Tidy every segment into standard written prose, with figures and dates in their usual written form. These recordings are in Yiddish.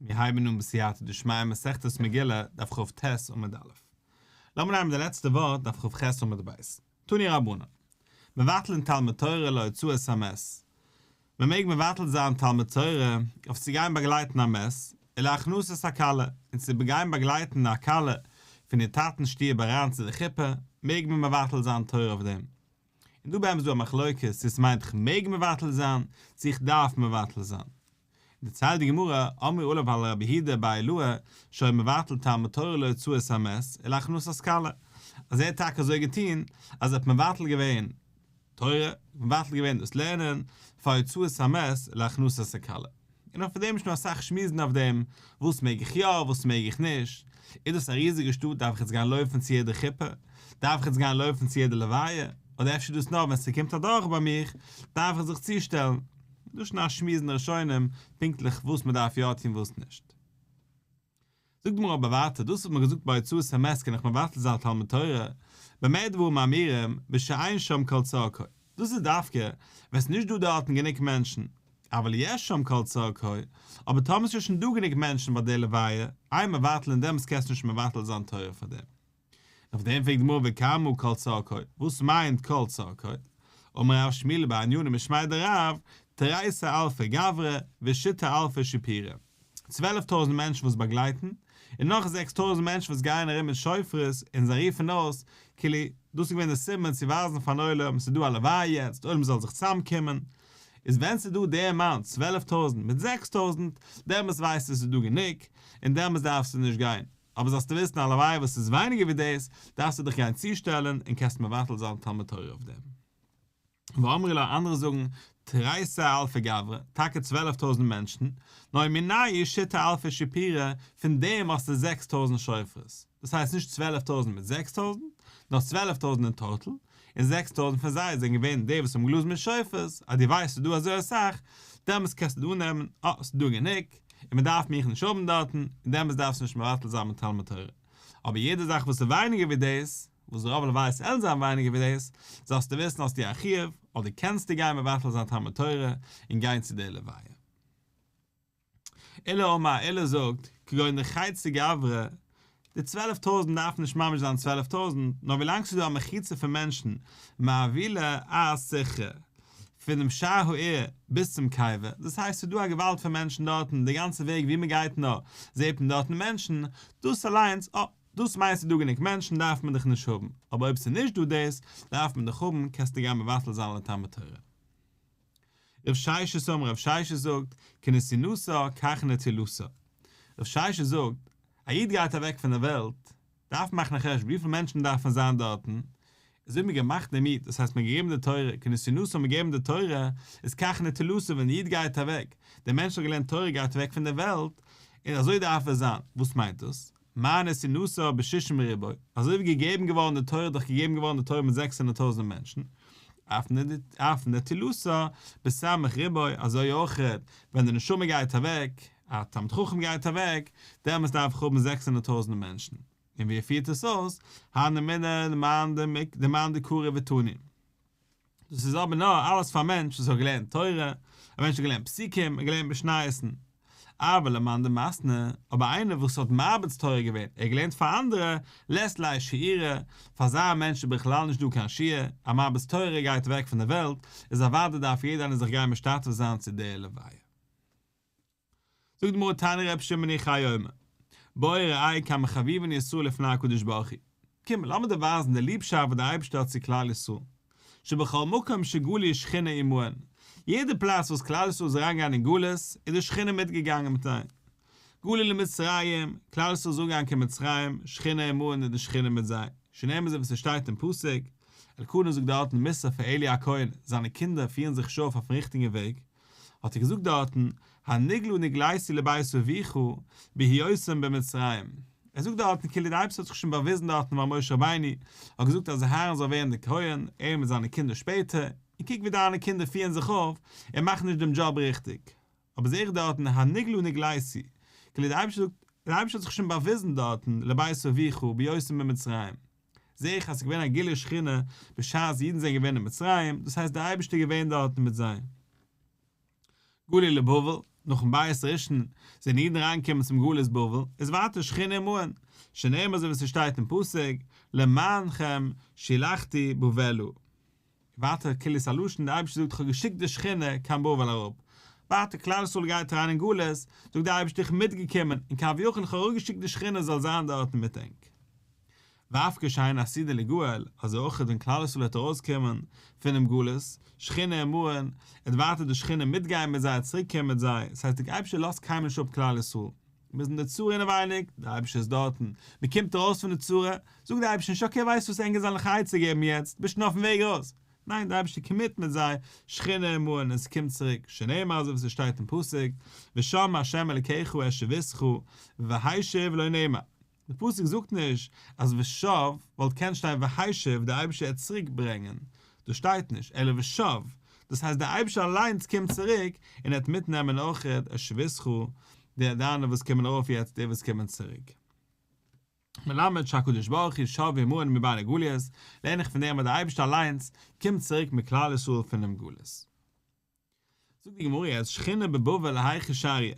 מיר הייבן אן בסייעתא דשמיא מסכת מגילה, דף כ"ט עמוד א'. לאמיר נעמען די לעצטע ווארט דף כ"ח עמוד ב'. תנו רבנן. מבטלין תלמוד תורה להוצאת המת. מען מעג מבטל זיין תלמוד תורה אויף צו גיין באגלייטן א מת, ולהכנסת הכלה, און צו גיין באגלייטן א כלה פון איר טאטנ'ס שטוב אריין צו די חופה, מעג מען מבטל זיין תורה אויף דעם. און דא באמת איז דא א מחלוקת צו עס מיינט איך מעג מבטל זיין, צו איך דארף מבטל זיין. דערציילט די גמרא, אמרו עליו על רבי יהודה בר אילעאי, שהיה מבטל תלמוד תורה להוצאת המת ולהכנסת כלה, אז ער האט טאקע אזוי געטון, אז ער האט מבטל געווען תורה, מבטל געווען דאס לערנען, פאר הוצאת המת ולהכנסת הכלה. און אויף דעם איז שוין אסאך שמועסן אויף דעם, וואס מעג איך יא, וואס מעג איך נישט, איז דאס א ריזיגע שטאט דארף איך יעצט גיין לויפן צו יעדע חופה, דארף איך יעצט גיין לויפן צו יעדע לוויה, אדער אפשר דאס נאר ווען ס'קומט אדורך ביי מיך, דארף איך זיך צושטעלן. דא איז שוין א שמועס אין די ראשונים פונקטליך וואס מ'דארף יא טון וואס נישט. זאגט די גמרא אבער ווייטער, דאס וואס מ'האט געזאגט ביי הוצאת המת קען איך מבטל זיין תלמוד תורה, במה דברים אמורים בשאין שם כל צרכו, דאס איז דווקא ווען ס'איז נישט דא דארטן גענוג מענטשן, אבל יש שם כל צרכו, אבער טאמער ס'איז שוין דא גענוג מענטשן ביי די לוויה, אין מבטלין דעמאלטס קענסטו נישט מבטל זיין תורה פאר דעם. אויף דעם פרעגט די גמרא וכמה כל צרכו, וואס מיינט כל צרכו? אמר רב שמואל בר ניינא משמיה דרב, תריסר אלפי גברי ושיתא אלפי שיפורי, 12 טויזנט מענטשן וואס באגלייטן, און נאך 6 טויזנט מענטשן וואס גייען ארום מיט שופרות און זיי רופן אויס, כאילו, דאס איז געווען די סימן צו ווייזן פארן עולם ס'איז דא א לוויה יעצט, די עולם זאל זיך צוזאמקומען, איז ווען ס'איז דא די amount 12 טויזנט מיט 6 טויזנט, דעמאלטס ווייסטו ס'איז דא גענוג, און דעמאלטס דארפסטו נישט גיין. אבער זאלסטו וויסן א לוויה וואס איז ווייניגער ווי דאס, דארפסטו דיך גיין צושטעלן און קענסט מבטל זיין תלמוד תורה אויף דעם. ואמרי לה, אנדערע זאגן, תריסר אלפי גברי, טאקע 12 טויזנט מענטשן, נאר מינייהו שיתא אלפי שיפורי, פון דעם האסטו 6 טויזנט שופרות. דאס הייסט נישט 12 טויזנט מיט 6 טויזנט, נאר 12 טויזנט אין total, און 6 טויזנט פון זיי זענען געווען די וואס האבן געבלאזן מיט שופרות, אז דו ווייסט ס'איז דא אזוי אסאך, דעמאלטס קענסטו אננעמען, אה, ס'איז דא גענוג, און מען דארף מיך נישט האבן דארטן, און דעמאלטס דארפסטו נישט מבטל זיין מיט תלמוד תורה. אבער יעדע זאך וואס איז ווייניגער ווי דאס, וואס רוב לוויות עלן זיין ווייניגער ווי דאס, זאלסטו וויסן האסטו א חיוב, אדער קענסטו גיין מבטל זיין תלמוד תורה און גיין צו די לוויה. עולא אמר, עולא זאגט, כגון דחצי גברא, די 12 טויזנט דארפן נישט ממש זיין 12 טויזנט, נאר ווילאנג ס'איז דא א מחיצה פון מענטשן, מאוילא עד סיכרא, פונעם שער העיר ביז צום קבר, דאס הייסט ס'איז דא א געוואלד פון מענטשן דארטן, די גאנצע וועג ווי מ'גייט נאר, זעט מען דארטן מענטשן, דאס אליינס, אה, דאס מיינט ס'איז דא גענוג מענטשן דארף מען דיך נישט האבן, אבער אויב ס'איז נישט דא דאס, דארף מען דיך האבן, קענסטו גיין מבטל זיין לתלמוד תורה. רב ששת אמר, רב ששת זאגט, כנתינתה כך נטילתה. רב ששת זאגט, א איד גייט אוועק פון דער וועלט, דארף מען מאכן א חשבון וויפיל מענטשן דארפן זיין דארטן, אזוי ווי מ'האט געמאכט דעם איד, דאס הייסט מ'האט געגעבן די תורה, כנתינתה האט מען געגעבן די תורה, איז כך נטילתה ווען די איד גייט אוועק, דער מענטש האט געלערנט תורה גייט אוועק פון דער וועלט, און אזוי דארף עס זיין, וואס מיינט דאס? מה נתינתה בשישים ריבוא, אזוי ווי געגעבן געווארן די תורה דורך געגעבן געווארן די תורה מיט 600 טויזנט מענטשן, אף נטילתה בסמך ריבוא, אזוי אויך ווען די נשמה גייט אוועק, א תלמיד חכם גייט אוועק, דעמאלטס דארף איך האבן 600 טויזנט מענטשן. און ווי ער פירט עס אויס, הני מילי למאן דקרי ותני. דאס איז אבער נאר אלעס פאר א מענטש וואס האט געלערנט תורה, א מענטש האט געלערנט פסוקים און געלערנט משניות'ן. אבל למאן דמתני, אבער איינער וואס האט מרביץ תורה געווען, ער האט געלערנט פאר אנדערע, לית ליה שיעורא, פאר אזא מענטש איז בכלל נישט דא קיין שיעור, א מרביץ תורה גייט אוועק פון דער וועלט, איז אוודאי דארף יעדער איינער זיך גיין משתתף זיין צו דער לוויה. זאגט די גמרא תניא רבי שמעון בן יוחאי אומר, בוא וראה כמה חביבין ישראל לפני הקדוש ברוך הוא, קום לאמיר דיר ווייזן די ליבשאפט וואס דער אייבערשטער האט צו כלל ישראל, שבכל מקום שגלו שכינה עמהן, יעדע פלאץ וואס כלל ישראל איז אריינגעגאנגען אין גלות, איז די שכינה מיטגעגאנגען מיט זיי. גלו למצרים, כלל ישראל איז אנגעגאנגען קיין מצרים, שכינה עמהן איז די שכינה מיט זיי, שנאמר אזוי ווי ס'שטייט אין פסוק, אלקנה זאגט דארטן מוסר פאר עלי הכהן, זיינע קינדער פירן זיך נישט אויף אויפן ריכטיגן וועג, האט ער געזאגט דארטן, הנגלה נגליתי לבית אביך בהיותם במצרים. ער זאגט דארטן כאילו די אייבערשטער האט זיך שוין באוויזן דארטן ביי משה רבינו, האט געזאגט אז אהרן זאל ווערן דער כהן, ער מיט זיינע קינדער שפעטער, און קוק ווי דיינע קינדער פירן זיך אויף, און מאכן נישט דעם דזשאב ריכטיג. אבער זעה איך דארטן הנגלה נגליתי, כאילו די אייבערשטער זאגט, די אייבערשטער האט זיך שוין באוויזן דארטן לבית אביך בהיותם במצרים. זעה איך אז ס'איז געווען א גילוי שכינה בשעת אידן זענען געווען אין מצרים, דאס הייסט דער אייבערשטער איז געווען דארטן מיט זיי. גלו לבבל, נאכן בית ראשון זענען אידן אריינגעקומען צום גלות בבל, איז ווייטער שכינה עמהן, שנאמר אזוי ווי ס'שטייט אין פסוק, למענכם שילחתי בבלה. ווייטער כאילו ס'א לשון די אייבערשטער זאגט איך האב געשיקט די שכינה קיין בבל אראפ, ווייטער כלל ישראל גייט אריין אין גלות, זאגט די אייבערשטער איך בין מיטגעקומען, און כביכול איך האב אראפגעשיקט די שכינה זאל זיין דארטן מיט ענק. ואף כשהן עתידין ליגאל, אזוי אויך ווען כלל ישראל וועט ארויסקומען פונעם גלות, שכינה עמהן, וועט ווייטער די שכינה מיטגיין מיט זיי, צוריקקומען מיט זיי, ס'הייסט די אייבערשטער לאזט קיינמאל נישט אפ כלל ישראל, מ'איז אין די צרה אינעווייניג, די אייבערשטער איז דארטן, מ'קומט ארויס פון די צרה, זאגט די אייבערשטער נישט okay ווייסט וואס ענק זאלן זיך א עצה געבן יעצט, ביסט שוין אויפן וועג ארויס, ניין די אייבערשטער קומט מיט מיט זיי, שכינה עמהן און ס'קומט צוריק, שנאמר אזוי ווי ס'שטייט אין פסוק, ושם ה' אלקיך את שבותך, והשיב לא נאמר. די פסוק זאגט נישט אז ושב, וואלט קענט שטיין והשיב, די אייבישטער עט צוריק ברענגען, דאס שטייט נישט, אלא ושב, דאס הייסט די אייבישטער אליינס קומט צוריק און עט מיטנעמען אויכעט את שבותך, די דיינע וואס קומען ארויף יעצט די וואס קומען צוריק. מלמד שהקדוש ברוך הוא שב עמהן מבין הגליות, לערן איך פון דעם אז די אייבישטער אליינס קומט צוריק מיט כלל ישראל פונעם גלות. זאגט די גמרא יעצט שכינה בבבל היכא שריא,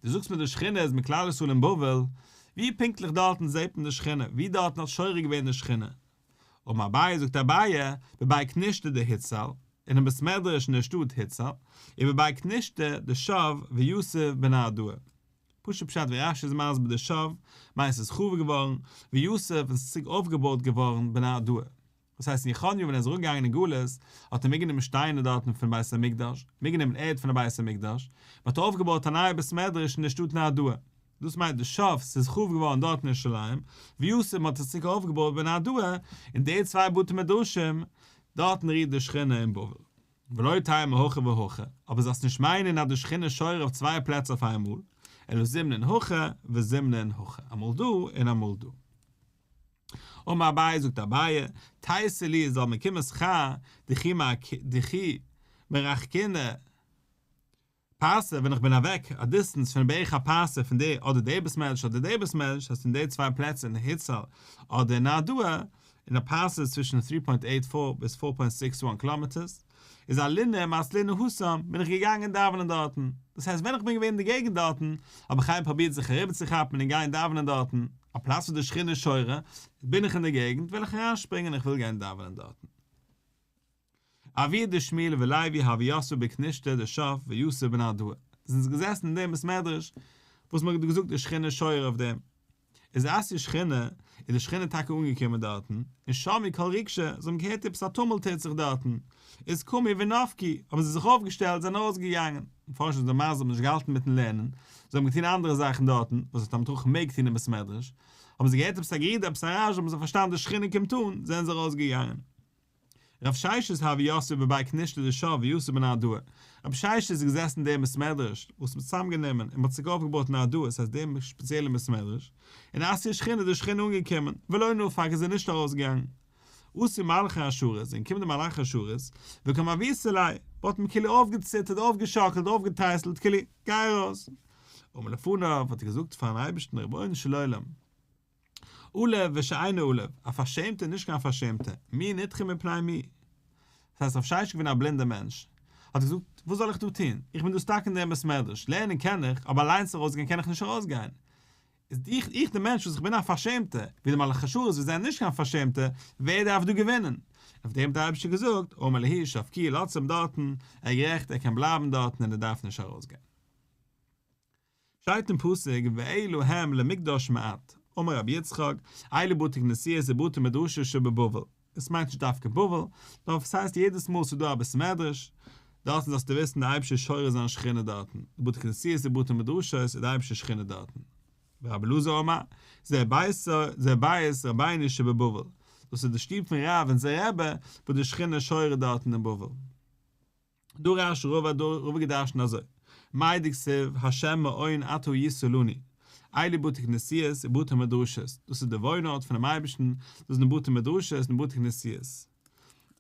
דו זאגסט מיר די שכינה איז מיט כלל ישראל אין בבל, ווי פונקטליך דארטן זעט מען די שכינה, ווי דארטן האט שורה געווען די שכינה? אמר אביי זאגט אביי, בבי כנישתא דהוצל, אינעם בית מדרש אין דער שטאט הוצל, ובבי כנישתא דשב ויתיב בנהרדעא. פשוט פשט ווי רש"י איז מסביר דשב מיינט ס'איז חרוב געווארן, ויתיב און ס'איז צוריק אויפגעבויט געווארן בנהרדעא. דאס הייסט יכניה ווען ער איז אראפגעגאנגען אין גלות האט ער מיטגענומען שטיינער דארטן פון בית המקדש, מיטגענומען ערד פון בית המקדש, מען האט אויפגעבויט א נייע בית מדרש אין די שטאט נהרדעא, דאס מיינט דשב, ס'איז חרוב געווארן דארט אין ירושלים, ויתיב מען האט עס צוריק אויפגעבויט בנהרדעא, אין די צוויי בתי מדרשים, דארטן רוהט די שכינה אין בבל. ולא תימא הכא והכא, אבער זאלסט נישט מיינען אז די שכינה שורה אויף צוויי פלעצער אויף איינמאל, אלא זימנין הכא וזימנין הכא, אמאל דא און אמאל דא. אמר אביי זאגט אביי, תיתי לי זאל מיר קומען שכר, דכי מרחקינא פרסא ווען איך בין אוועק א distance פון בערך א פרסה פון די אדער די בית מדרש אדער די בית מדרש, הייסט אין די צוויי פלעצער אין הוצל אדער אין נהרדעא, און א פרסה איז צווישן three point eight four ביז four point six one kilometers, איז עלינא ומצלינא התם, בין איך געגאנגען דאווענען דארטן, דאס הייסט ווען איך בין געווען אין די געגנט דארטן, האב איך איין פרובירט זיך אריבערצוכאפן און גיין דאווענען דארטן, א פלאץ וואו די שכינה איז שורה, בין איך אין די געגנט, וועל איך אריינשפרינגען איך וויל גיין דאווענען דארטן. אבוה דשמואל ולוי הוו יתבי בכנישתא דשב ויתיב בנהרדעא, זענען זיי געזעסן אין דעם בית מדרש וואס מען האט געזאגט די שכינה שורה אויף דעם, איז אתיא שכינה, איז די שכינה טאקע אנגעקומען דארטן, און שמעו קול ריגשא, זיי האבן געהערט עפעס א טומל טוט זיך דארטן, איז קמו ונפקו, האבן זיי זיך אויפגעשטעלט זענען ארויסגעגאנגען, מפרשים זענען מסביר האבן נישט געהאלטן מיטן לערנען, זיי האבן געטון אנדערע זאכן דארטן, וואס א תלמיד חכם מעג טון אין בית מדרש, האבן זיי געהערט עפעס א גערודער עפעס א רעש האבן זיי פארשטאנען די שכינה קומט אן, זענען זיי ארויסגעגאנגען. רב ששת הוה יתיב בבי כנישתא דשב ויתיב בנהרדעא, רב ששת איז געזעסן אין דעם בית מדרש וואס מ'האט צוזאמגענומען און מ'האט צוריק אויפגעבויט נהרדעא, ס'הייסט דעם שפעציעלן בית מדרש, און אתיא שכינה איז די שכינה אנגעקומען, ולא נפק איז ער נישט ארויסגעגאנגען. אתו מלאכי השרת, זענען געקומען די מלאכי השרת, וקא מויתו ליה, מ'האט אים כאילו אויפגעציטערט, אויפגעשאקלט, אויפגעטרייסלט, כאילו, גיי ארויס. אמר לפניו, האט ער געזאגט פארן אייבערשטן, רבונו של עולם, עלוב ושאינו עלוב, א פארשעמטער נישט קיין פארשעמטער, מי נדחה מפני מי. דאס הייסט רב ששת איז געווען א בלינדער מענטש, האט ער געזאגט, וואס זאל איך דא טון, איך בין דא stuck אין דעם בית מדרש, לערנען קען איך, אבער אליינס ארויסגיין קען איך נישט ארויסגיין. איז איך, איך דער מענטש וואס איך בין א פארשעמטער, ווי די מלאכי השרת וואס זענען נישט קיין פארשעמטע, ווער דארף דא געווינען? אויף דעם האט דער אייבערשטער געזאגט, אמר להו שבקוהו לאזטס אים דארטן, ער איז גערעכט, ער קען בלייבן דארטן און ער דארף נישט ארויסגיין. שטייט אין פסוק ואלו הם למקדש מעט, אמר רבי יצחק, אלו בתי כנסיות ובתי מדרשות שבבבל, עס מיינט נישט דווקא בבל, נאר עס הייסט יעדעס מאל ס'איז דא א בית מדרש, דארטן זאלסטו וויסן די אייבערשטער שורה זיין שכינה דארטן, די בתי כנסיות ובתי מדרשות איז די אייבערשטער שכינה דארטן. ורבי אלעזר אמר, זה בית זה בית רבינו שבבבל, דאס איז די שטוב פון רב אונזער רבי וואס די שכינה שורה דארטן אין בבל. דרש רבא דא רבא געדרשנט אזוי, מאי דכתיב השם מעון אתה היית לנו, אלו בתי כנסיות ובתי מדרשות, דאס איז די וואוין ארט פונעם אייבערשטן, דאס זענען בתי מדרשות און בתי כנסיות.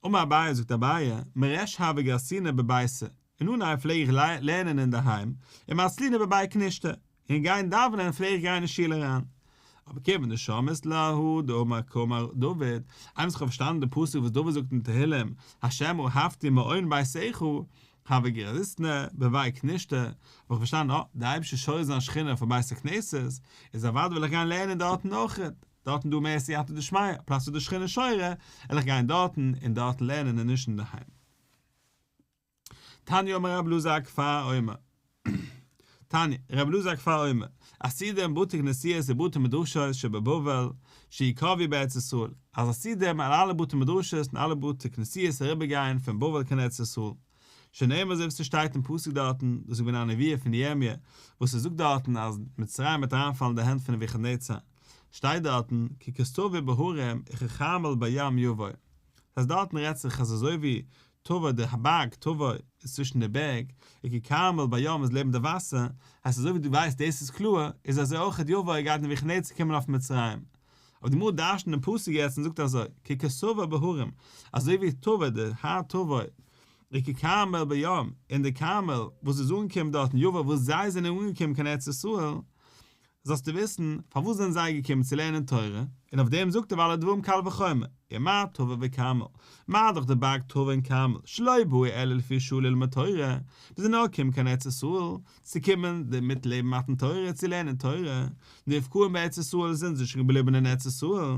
אמר אביי זאגט אביי, מריש הוה גרסינא בביתא, אין אנהייב פלעג איך לערנען אינדערהיים, ומצלינא בבי כנישתא, און גיין דאווענען פלעג איך גיין אין שול אריין. אבער כיוון דשמעית להא דאמר קאמר דוד, איינמאל איך האב פארשטאנען די פסוק וואס דוד זאגט אין תהלים, השם אהבתי מעון ביתך. הוה גריזינא בבי כנישתא, האב איך פארשטאנען אה, דער אייבערשטער שורה זיין שכינה אויף א בית הכנסת, איז אוודאי וועל איך גיין לערנען דארטן אויכעט, דארטן דא מער סייעתא דשמיא, א פלאץ וואו די שכינה שורה, וועל איך גיין דארטן און דארטן לערנען און נישט אינדערהיים. תניא אמר רבי אלעזר הכפר אומר, תניא, רבי אלעזר הכפר אומר, עתידים בתי כנסיות ובתי מדרשות שבבבל, שיקבעו בארץ ישראל, אז עתידים על אלע בתי מדרשות און אלע בתי כנסיות אריבערגיין פון בבל קיין ארץ ישראל, שנאמר אזוי ווי ס'שטייט אין פסוק דארטן, דאס איז געווען א נבואה פון ירמיה, וואס ער זאגט דארטן אז מצרים וועט אריינפאלן אין די הענט פון נבוכדנצר, שטייט דארטן, כי כתבור בהרים וככרמל בים יבור. דאס הייסט דארטן רעדט זיך אז אזוי ווי תבור די בארג תבור איז צווישן די בערג, וככרמל בים איז לעבן די וואסער, הייסט אזוי ווי דו ווייסט דאס איז קלאר, איז אזוי אויך יבור גייט נבוכדנצר קומען אויף מצרים. אבער די גמרא דרש'נט דעם פסוק יעצט און זאגט אזוי, כי כתבור בהרים, אזוי ווי תבור די הר תבור, וככרמל בים, און די כרמל וואס איז אנגעקומען דארטן יבור וואס זיי זענען אנגעקומען קיין ארץ ישראל, זאלסטו וויסן, פארוואס זענען זיי געקומען צו לערנען תורה, און אויף דעם זאגט ער והלא דברים קל וחומר, ומה תבור וכרמל, מה דאך די בארג תבור און כרמל, שלא באו אלא לפי שעה ללמוד תורה, זיי זענען נאר געקומען קיין ארץ ישראל, צו קומען מיטלעבן מתן תורה, צו לערנען תורה, נבקעין בארץ ישראל זענען זיי שוין געבליבן אין ארץ ישראל,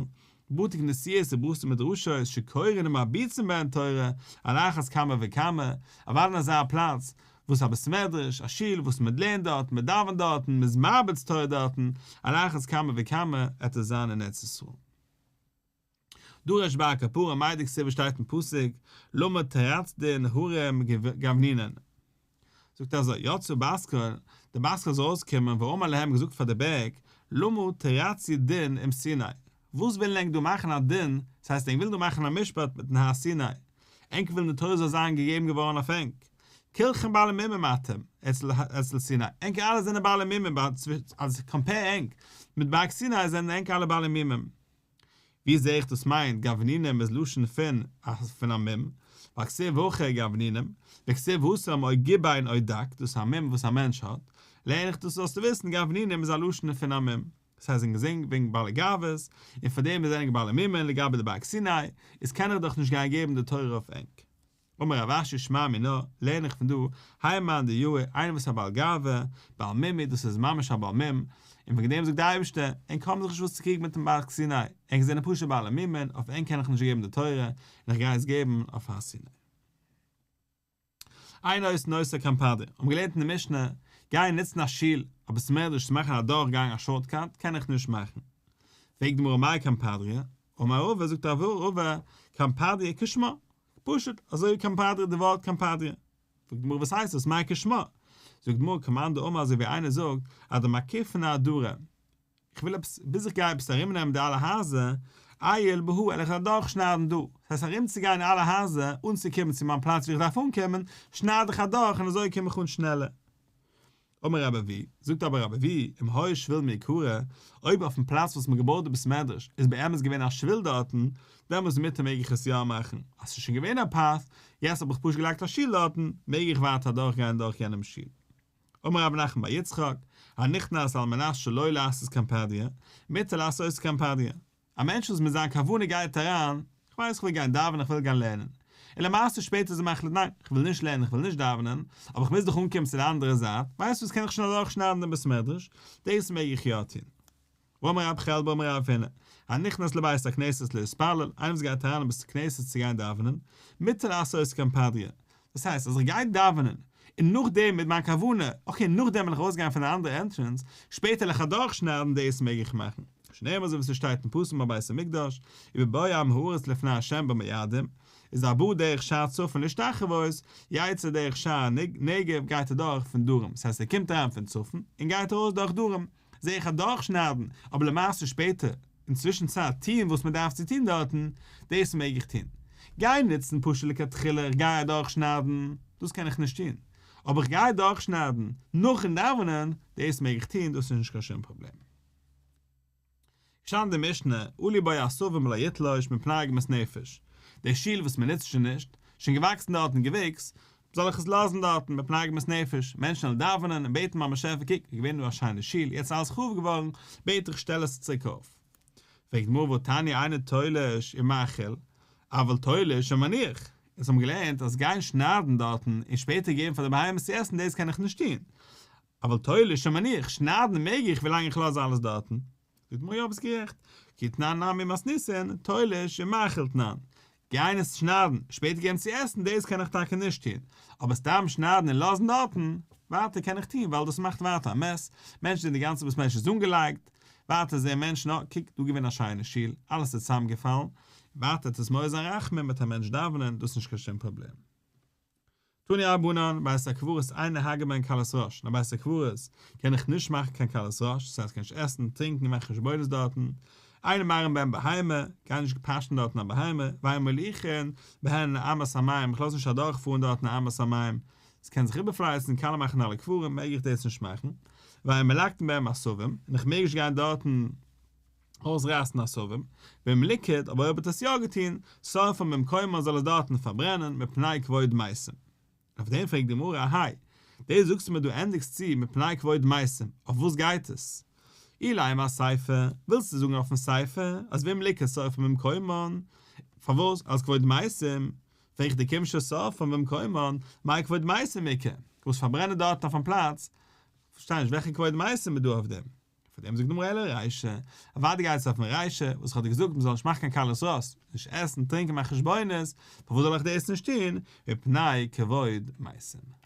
בתי כנסיות ובתי מדרשות שקורין ומרביצין בהן תורה, על אחת כמה וכמה, אוודאי אין אזא פלאץ וואס א בית מדרש, א שול וואס מען לערנט דארטן, מען דאווענט דארטן, מען איז מרביץ תורה דארטן, על אחת כמה וכמה עט עס זיין אין ארץ ישראל. דרש בר קפרא מאי דכתיב שטייט אין פסוק למה תרצדון הרים גבנונין. זאגט ער אזוי, יצאה בת קול, די בת קול איז ארויסגעקומען ואמרה להם געזאגט פאר די בערג, למה תרצו דין עם סיני, וואס ווילן ענק דא מאכן א דין, דאס הייסט ענק ווילן דא מאכן א משפט מיטן הר סיני, ענק ווילן די תורה זאל זיין געגעבן געווארן אויף ענק, כולכם בעלי מומים אתם, אצל סיני, ענק אלע זענען בעלי מומים, אז compare ענק מיט בארג סיני זענען ענק אלע בעלי מומים. ווי זעה איך דאס מיינט גבנונים איז לשון פון פון א מום, ווייל כתיב הכא גבנונים, וכתיב התם או גבן או דק, דאס איז א מום וואס א מענטש האט, לערן איך דאס זאלסטו וויסן גבנונים איז א לשון פון א מום, דאס הייסט זיי זענען געזען וועגן בעלי גאוות, און פאר דעם זענען ענק בעלי מומין לגבי די בארג סיני, איז קען איך דאך נישט גיין געבן די תורה אויף ענק. אמר רב אשי שמע מינה, לערן איך פון דא, האי מאן דיהיר, איינער וואס איז א בעל גאווה, בעל מום הוא, דאס איז ממש א בעל מום, און וועגן דעם זאגט דער אייבערשטער, ענק האבן זיך נישט וואס צו קריגן מיטן בארג סיני, ענק זענען פשוט בעלי מומין, אויף ענק קען איך נישט געבן די תורה, און איך גיי עס געבן אויף הר סיני. אין עושין אותה קפנדריא, האבן געלערנט אין די משנה, גיין נוצן א שול, א בית מדרש צו מאכן א דורכגאנג א shortcut, קען איך נישט מאכן. פרעגט די גמרא מאי קפנדריא, אמר רבא, זאגט רבא, קפנדריא כשמה, פשוט, אזוי ווי קפנדריא די ווארט קפנדריא. זאגט די גמרא וואס הייסט דאס מאי כשמה? זאגט די גמרא כמאן דאמר אזוי ווי איינער זאגט אדמקיפנא אדרי, איך וויל עפעס ביז איך גיי עפעס ארום נעמען די אלע הייזער, עייל בהא וועל איך אדורך שניידן דא, דאס הייסט ארום צו גיין אלע הייזער אנצוקומען צו מיין פלאץ ווי איך דארף אנקומען, שנייד איך אדורך און אזוי קום איך אן שנעלער. אמר רבי אבהו, זאגט אבער רבי אבהו, אם היה שביל מעיקרא, אויב אויפן פלאץ וואס מען געבויט די בית מדרש איז באמת געווען א שביל דארטן, דעמאלס מותר מעג איך עס יא מאכן, אז ס'איז שוין געווען א path, יעצט האב איך פשוט געלייגט א שול דארטן, מעג איך ווייטער אדורכגיין דורך יענעם שול. אמר רב נחמן בר יצחק, הנכנס על מנת שלא לעשות קפנדריא, מותר לעשות קפנדריא. א מענטש וואס מיט זיין כוונה גייט אריין, איך ווייס איך וויל גיין דאווענען איך וויל גיין לערנען, און למעשה שפעטער איז ער מחליט ניין איך וויל נישט לערנען איך וויל נישט דאווענען, אבער איך מוז דאך אנקומען צו די אנדערע זייט, ווייסט וואס קען איך שוין אדורכשניידן דעם בית מדרש, דאס מעג איך יא טון. ואמר רב חלבו אמר רב הונא, הנכנס לבית הכנסת להתפלל, איינער וואס גייט אריין אין בית הכנסת צו גיין דאווענען, מותר לעשות קפנדריא, דאס הייסט אז איך גיי דאווענען, און נאכדעם מיט מיין כוונה, okay נאכדעם וועל איך ארויסגיין פון די אנדערע entrance, שפעטער וועל איך אדורכשניידן דאס מעג איך מאכן. שנאמר אזוי ווי ס'שטייט אין פסוק ביי בית המקדש, ובבוא עם הארץ לפני ה' במועדים, איז הבא דרך שער צפון להשתחוות, יצא דרך שער נגב גייט ער דורך פון דרום, דאס הייסט ער קומט אריין פון צפון און גייט ארויס דורך דרום. זעה איך אדורכשניידן, אבער למעשה שפעטער, אין צווישן צייט טוהן וואס מען דארף צו טוהן דארטן, דאס מעג איך טוהן. גיין נוצן פשוט לכתחילה איך גיי אדורכשניידן, דאס קען איך נישט טוהן. אבער איך גיי אדורכשניידן נאכן דאווענען, דאס מעג איך טוהן, דאס איז נישט קיין שום פראבלעם. געשטאנען אין די משנה, עלו בו עשבים לא יתלוש מפני עגמת נפש, די שול וואס מען נוצט שוין נישט, שוין געוואקסן דארטן געוויקס, זאל איך עס לאזן דארטן מפני עגמת נפש, מענטשן וועלן דאווענען און בעטן ביים באשעפער קוק, איז געווען דא א שיינע שול, יעצט איז אלעס חרוב געווארן, בעט איך שטעל עס צוריק אויף. פרעגט גמרא והתניא אינו תולש ומאכיל, אבל תולש ומניח. אונז האבן געלערנט אז גיין שניידן דארטן און שפעטער געבן פאר די בהמות צו עסן דאס קען איך נישט טון, אבל תולש ומניח, שניידן מעג איך ווילאנג איך לאז אלעס דארטן. זאגט די גמרא יא ביסט גערעכט, כי תנן נמי מתניתין, תולש ומאכיל תנן, גיין עס שניידן, שפעטער געבן צו עסן, דאס קען איך טאקע נישט טון, אבער סתם שניידן און לאזן דארטן, ווייטער קען איך טון, ווייל דאס מאכט ווייטער א mess, מענטשן זעען די גאנצע בית מדרש איז אנגעלייגט, ווייטער זעען מענטשן אה, קוק דא געווען א שיינע שול, אלעס איז צוזאמגעפאלן, ווייטער וועט עס מעורר זיין רחמים וועט א מענטש דאווענען, דאס איז נישט קיין שום פראבלעם. תנו רבנן, בית הקברות אין נוהגין בהן קלות ראש, אין א בית הקברות קען איך נישט מאכן קיין קלות ראש, דאס הייסט קען נישט עסן, טרינקען, מאכן חשבונות דארטן, אין מרעין בהן בהמה, גיי נישט פאשן דארטן א בהמה, ואין מוליכין בהן אמת המים, איך לאז נישט אדורך פארן דארטן א אמת המים, עס קען זיך איבערפלייצן, קאלע מאכן אלע קברים, מעג איך דאס נישט מאכן, ואין מלקטין בהם עשבים, און איך מעג נישט גיין דארטן אויסרייסן עשבים, ואם ליקט, אבער אויב האט עס יא געטון, שורפן במקומן זאל עס דארטן פארברענען, מפני כבוד מתים. אויף דעם פרעגט די גמרא, אהיי, דאס זאגסטו מיר דו ענדיגסט צו מפני כבוד מתים, אויף וואס גייט עס? אילימא אסיפא, ווילסטו זאגן אויפן סיפא, אז ואם ליקט שורפן במקומן, פארוואס אלס כבוד מתים, פרעג איך די כיון ששורפן במקומן, מאי כבוד מתים איכא, וואס פארברענען דארטן אויפן פלאץ, כ'פארשטיי נישט וועלכע כבוד מתים איז דא אויף דעם. פאר דעם זאגט די גמרא אלא רישא, אוודאי גייט עס אויפן רישא, וואס איך האב דיר געזאגט מען זאל נישט מאכן קיין קלות ראש, נישט עסן, טרינקען, מאכן חשבונות, פארוואס זאל איך דאס נישט טון, מפני כבוד מתים.